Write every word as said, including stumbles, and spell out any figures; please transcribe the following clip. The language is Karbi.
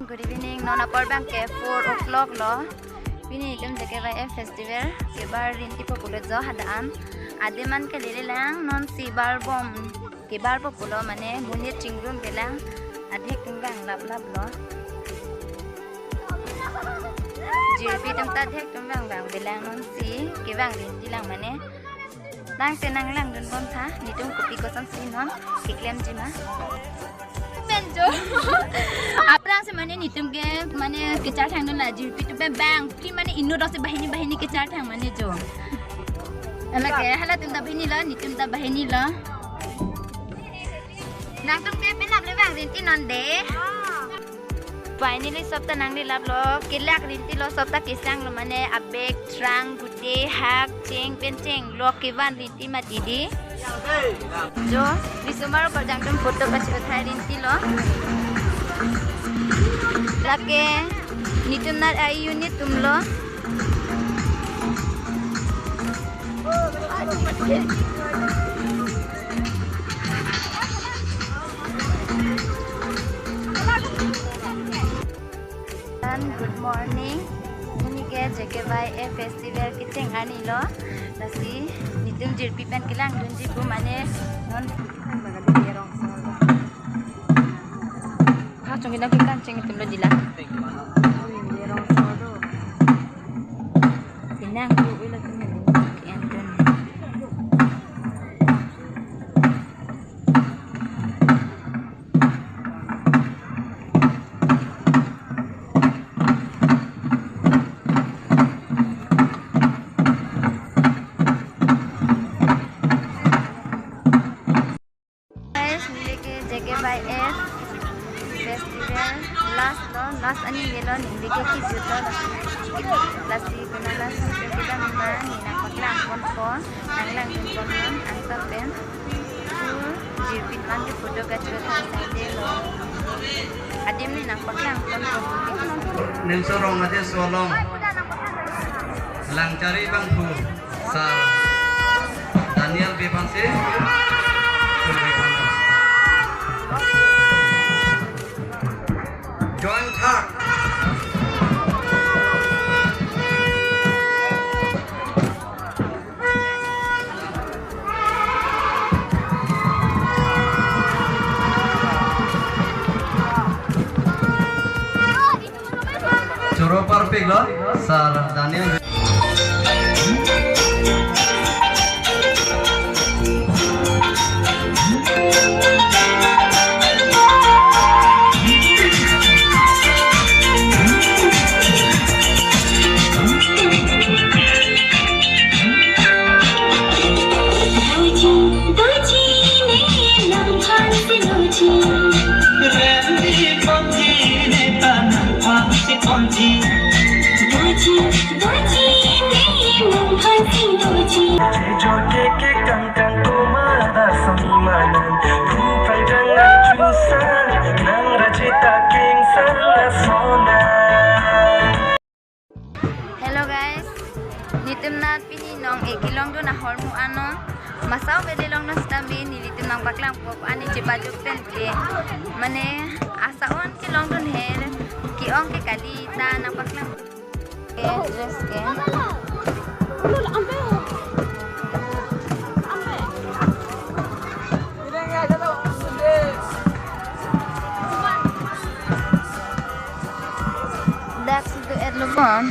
Good evening, non apor abang ke four o'clock lo. Pini itum J K Y F festival kebar rintipo pulo jo hadak an. Adim an ke lele lang, non si bar bom kebarpo pulo mane monit chingrum belang, adhek atum vang laplap lo. Jirpi atum ta adhek atum vang vang belang, non si kevang rinti lang mane. Nang te nanglangdun bom tha, netum kopi kosonsi non keklemji ma. Men jo. Aphrang si mane netum ke mane kecharthang dun la, jirpi atum pen bang. Pri mane inut rok si banghini banghini kecharthang mane jo. Hala ke, halatum ta banghini lo, netum ta banghini lo. Nangtum ke penap le vang rinti non de. Finally sob ta nanglelap lo, kelak rinti lo, sob ta kesang lo mane abag, trunk, gute, hak, cheng, pen cheng lo kevan rinti mati di. Jo, risomar ko jangtum photo kachethai rinti lo. Lake, netum nat ai unit atum lo. And good morning. Pini ke J K Y F festival kecheng arni lo. Lasi netum jirpi pen kelangdunji pu mane non. Ha, chong kina kikan cheng itum lo dila. Pinang tu ula tu ni. Kian tu ni. Guys, neli ke J K Y F festival last lo, last ani ye lo, neli ke kijut lo, lasi, lasi kona last ni ke kita mima, ni nangpaklang ponpo, nanglangdun pon non, angta pen. Full jirpi atum ke photo kachethai sai de lo. Adim ni nangpaklang ponpo. Nimso Rong Aje Solong. Langchari bangphu Sir Daniel Bey aphansi. Joint third. Choro parpik lo, Sir Daniel. Hello guys, netum nat pini nong-e kelongdun ahormu anong. Masa vele longdun sitame nelitum nangpaklang pop ani chepajok pen ke. Mane asa on kelongdun her, ke-ong ke kali ta nangpaklang. Ke dress ke. Dak situ et lubon.